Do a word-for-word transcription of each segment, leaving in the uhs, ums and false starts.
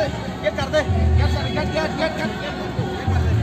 Get कर दे, get कर, get, get, get, get, get कर दे।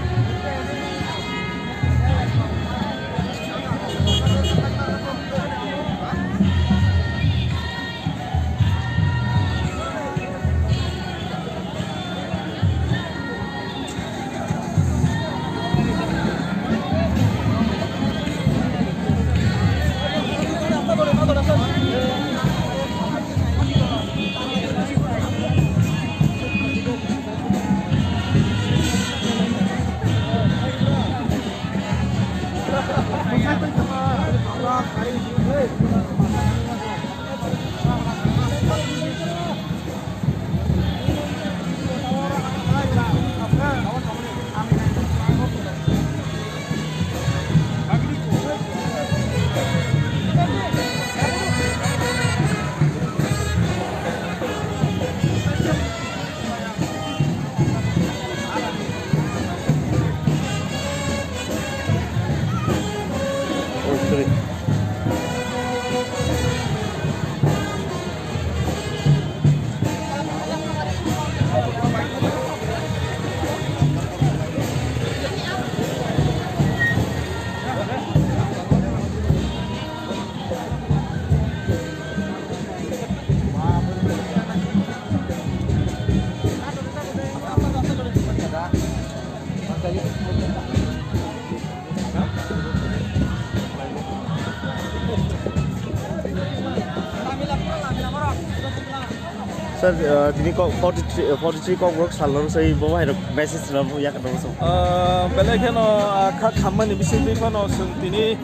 Sir, uh, tini kok forty three, forty three Kokborok salno sai bo hai rok message rok ya ka dong so. Ah, belai kheno, ah, kha khammani bisingtwi phano chwng tini,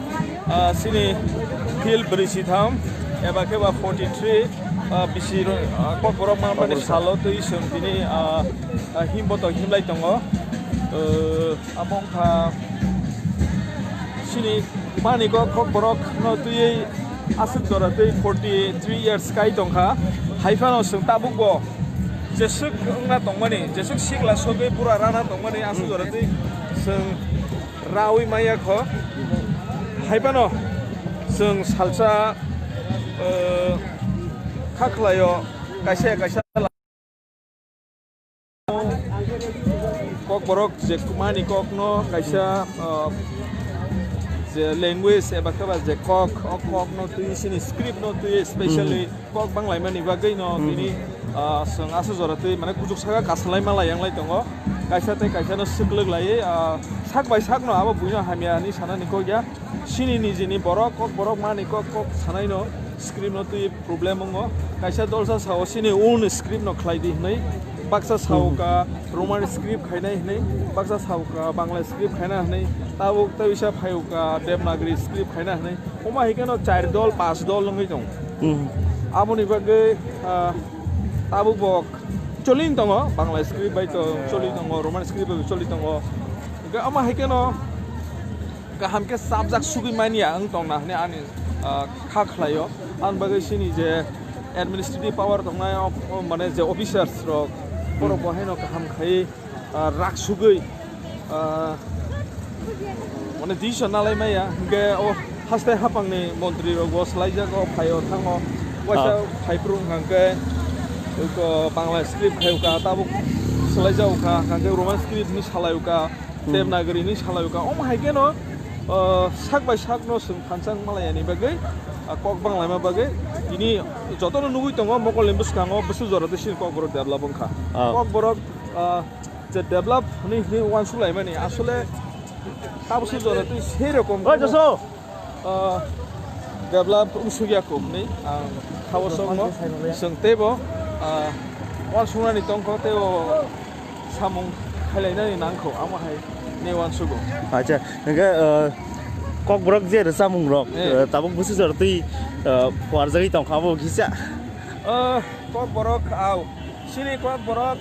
ah, chini field brwi sitham eba khe ba forty three, ah, bisi ro-, ah, Kokborok manmani Kokborok salo twi chwng tini, ah, ah, himbo to himlai tongo. Ah, abo wngkha chini Manikok Kokborok no twiwi aswk jora twi forty three years kai tongkha. Hai phano chwng tabuk bo jeswk wngna tongmani, jeswk sikla sogwi bura rana tongmani aswk jora twi chwng rawi maya kho. Hai phano chwng salsa, eh, kha khlaio kaisa kaisa. Kokborok je Manikok no kaisa, uh, je language eba khe ba je kok, o kok no twi chini script no twi specially kok banglaimani bagwi no tini, uh, chwng aswk jora twi mane kuchuk saka kasalai malai yang lai tongo, kaisa tei kaisa no swklwk laiwi, uh, sak bai sak no abo buino hamya hinwi sanani kok ya. Chini nijini borok, Kokborok Manikok kok sanai no script no twi problem wngo. Kaisa dolsa sao chini own script no khlai di hwnwi. Baksa sao ka Roman script khainai hwnwi, baksa sao ka Bangla script khaina hwnwi, tabuk tei bisa phaio ka Devanagari script khaina hwnwi. Omo hai kheno char dol, panch dol wngwi tongo. Aboni bagwi, ah, tabuk bo choli tongo, Bangla script bai to choli tongo, Roman script bai choli tongo. Hwnkhe omo hai kheno kaham khe chapjak sugwi manya wng tongna hwnwi ani, ah, kha khlaio. Ani bagwi chini je administrative power tongnai, o, o, mane je officers rok, borok bo haino kaham khai, ah, rak sugwi, ah, mane decision nalai maya. Hwnkhe o haste haphangni montri rok bo swlaijago, phaio thango, waisa phaiphuru hwnkhe, eko Bangla script khaio ka, tabuk swlaijago kha, hwnkhe Roman script ni salaio ka. Devanagari ni salai ka, omo hai kheno, ah, sak bai sak no chwng phansa wng malai yani bagwi, ah, kok banglaima bagwi tini jotono nugwi tongo mokol ni bwskango bwswk jora twi chini Kokborok develop wngkha. Kokborok, ah, je develop hwnwi hwnwi uansuk laimani asole tabwswk jora twi sei rokom. Ah, develop wngsukya kok hwnwi ang khao sokno chwng teibo, ah, uansuknani tongkho teibo samung khailainani nangkho, amo hai ne uansugo. Acha, hwnkhe, ah, Kokborok je rwchapmung rok, eh, tabuk bwswk jora twi, ah, phuarjagwi tongkha abo kisa. Ah, Kokborok au. Chini Kokborok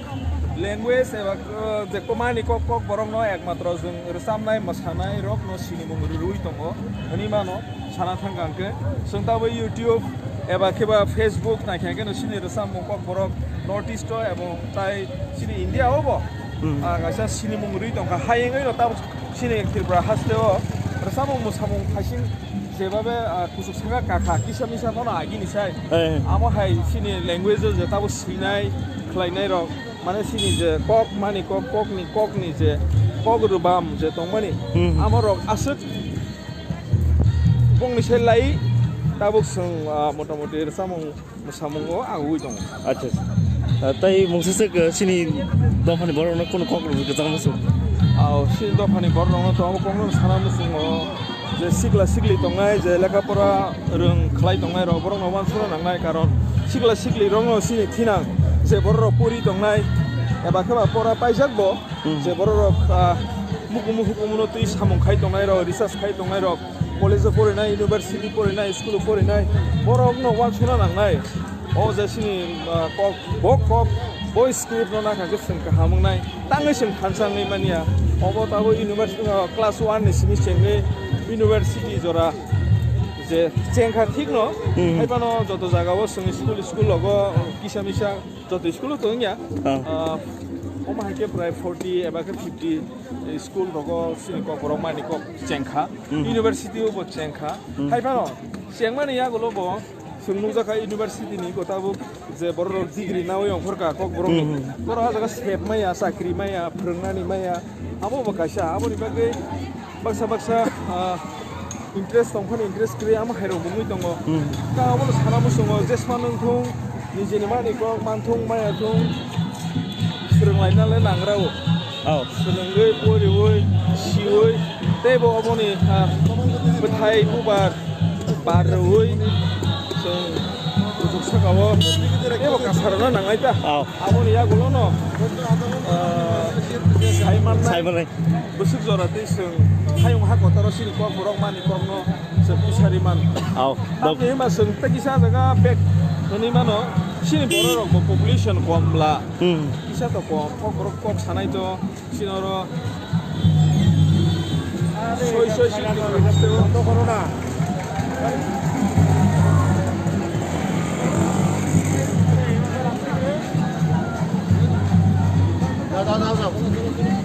language eba, uh, je kwmani kok, Kokborok no ekmatro chwng rwchapnai, mwsanai rok no sinimung rwrwi tongo hwnwi mano sana thangkha hwnkhe. Chwng tabuk YouTube eba khe ba Facebook naikha hwnkhe no chini rwchapmung Kokborok North East o ebong tai chini India o bo, ah, kaisa sinimung rwwi tongkha. Hayengwi no tabuk chini Tripura haste o rwchapmung mwsamung phaising Jebabe, ah, kusuk saka kakha, kisa misa phano agini sai. Eh. Amo hai chini language o je tabo swinai, khlainai rok, Mane sini je kok mani kok, kokni, kokni je kok rwbam je tongmani, Hmm. Amorok aswk bongni se lai tabuk chwng, ah, motamoti rwchapmung mwsamungo agugwi tongo. Acha, acha. Ah, tai mungsa swk, ah, sini dophani borokno kunu kok rwgwi kwchangma swk? Aw, sini dophani borokno to abo kokno sana muchungo. Je sikla sikli tongnai, je lekha pora rwng khlai tongnai rok, borok no uansukna nangnai, karon sikla sikli rok no sini thinang, je borok rok pori tongnai, eba khe ba pora paijak bo, Hmm. Je borok rok, ah, mukumu hukumu no twi samung khai tongnai rok, research khai tongnai rok, college o porinai, university porinai, school o porinai, borok no uansukna nangnai. O je sini, ah, kok, bo kok, bo script no nakha khe chwng kaham wngnai. Tangwi chwng thansa wngwi manya. Obo tabuk university, ah, class one ni simi chengwi university jora je chengkha thik no. Hmm. Haiphano joto jaga o chwng school, school logo kisa misa joto school o tong ya. Ah. Ah, omo hai khe prai forty eba khe fifty school rogo chini kok borok mani kok chengkha. Hmm. University o bo chengkha. Hmm. Haiphano chengmani yagulo bo chwng nukjakha university ni kwtabuk je borok rok degree nawi ongkhorkha kok borok ni. Hmm. Borok ah jaga sep maya, chakri maya, phwrwngnani maya, abo bo kaisa. Aboni bagwi baksa baksa, ah, interest tongphani interest kwrwi amo hai rok bo wngwi tongo. Hmm. Ta abono sana muchungo jesma nwng thung, nijini mani kok man thung, maya thung, swrwng laina le nangra o. Oh. Swrwngwi, poriwi, siwi, tei bo oboni, ah, bwthai bubar bar rwui chwng bujuk saka o tei bo kasa rwna nangnai ta. Oh. Aboni yagulo no, ah, sai mannai. Sai mannai. Bwswk jora tei chwng hayung ha kotaro chini kok borok mani kok no chwng pisari man. Oh. Tamni hwnba chwng tei kisa jaga bag hwnwi mano chini borok rok bo population kom bla. Hmm. Kisa to kom, kok borok kok sanai to. Sini oro soi soi sini haste o. Da, da, da, da.